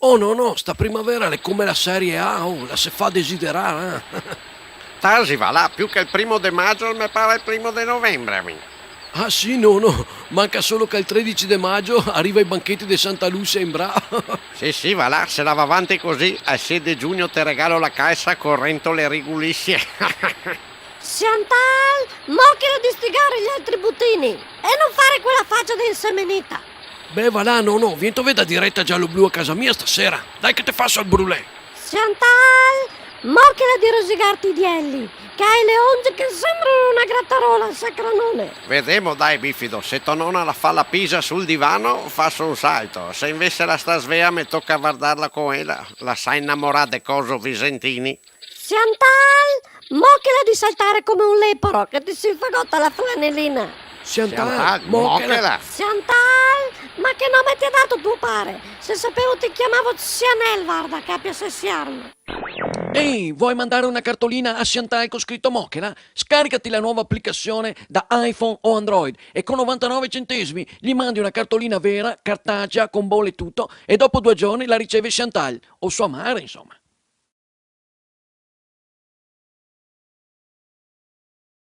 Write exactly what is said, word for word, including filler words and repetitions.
Oh no, no, sta primavera l'è come la Serie A, oh, la se fa desiderar, eh. Tasi, va là, più che el primo de majo, me pare el primo de novembre, a mi. Ah, sì, nono, manca solo che el tredici de majo ariva i bancheti de Santa Lucia in Bra. Sì, sì, va là, se la va avanti cusì, al sie de giugno te regalo la calsa co rentole rigulise. Chantal, mochela de stigare i altri butini e no fare quela facia de insemenita. Beh, va là, nono, vien a veder la direta gialo-blu a casa mia stasera. Dai che te faso el brulè. Chantal, mochela de rosigarte i dieli, che te ga le onge che te senbra na gratarola, sacranone. Vedemo, dai, bifido, se to nona la fa la pisa sul divano, faso un salto. Se invese la sta svea, me toca vardarla co ela, la sa inamorar de coso Visentini. Chantal, mochela de saltare come un leporo, che te se infagota la flanelina. Chantal, Chantal, mochela. Mochela. Chantal, ma che nome te ga dato to pare? Se savevo te ciamavo Chanel, varda, che te piase siarme. Ehi, vuoi mandare una cartolina a Chantal con scritto Mochela? Scaricati la nuova applicazione da iPhone o Android e con novantanove centesimi gli mandi una cartolina vera, cartacea, con bolle e tutto, e dopo due giorni la riceve Chantal, o sua madre, insomma.